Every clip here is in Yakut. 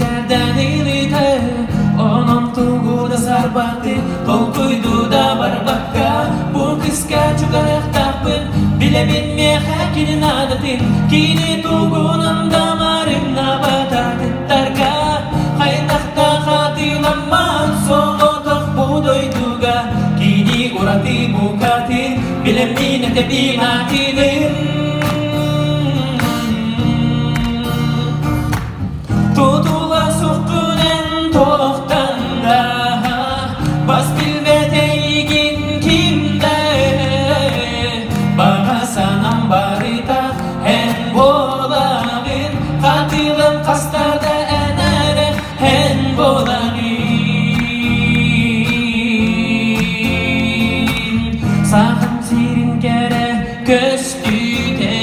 мичээрдэн ыытар. Онон тугу да сарбаты, толкуйду да барбакка, бу кыска чугаһыахтаахпын, билэбин миэхэ кини наадатын, кини тугунан да марыннабататыттарга, хайдах да хатыламмат соҕотох бу дойдуга, кини ураты букатын, билэммин этэбин атынын. Тутула суккунэн толохтан да бас билбэт эйигин ким да баҕа санам барыта эн буолаҕын хатылым хаста да эн эрэ эн буолаҕын Сахам сирин кэрэ көстүүтэ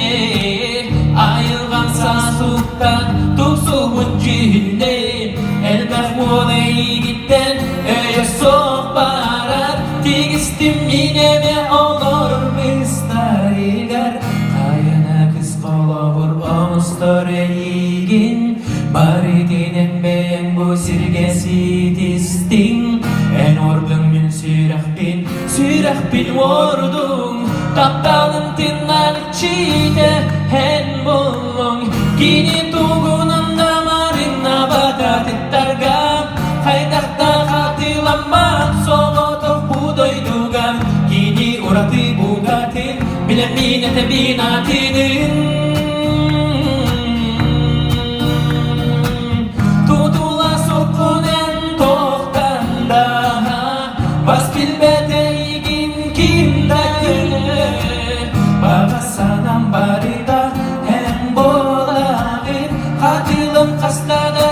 айылҕам саасуттан тупсубут дьүһүннэ элбэх уол эйигиттэн өйө суох барар тигистим мин эмэ олор быстарыгар хайана кыс холобур оҥостор эйигин барытынан бэйэҥ бу сиргэ ситистиҥ эн ордуҥ мин сүрэхпин сүрэхпин уордуҥ тапталым тыннарчыта эн буллуҥ кини тугунан да марыннабататыттарга хайдах да хатыламмат соҕотох бу дойдуга кини ураты букатын билэммин этэбин атынын Тутула суккунан тохтанда бас билбэт эйигин ким да баҕа санам барыта эн буолаҕын хатылым хаста да.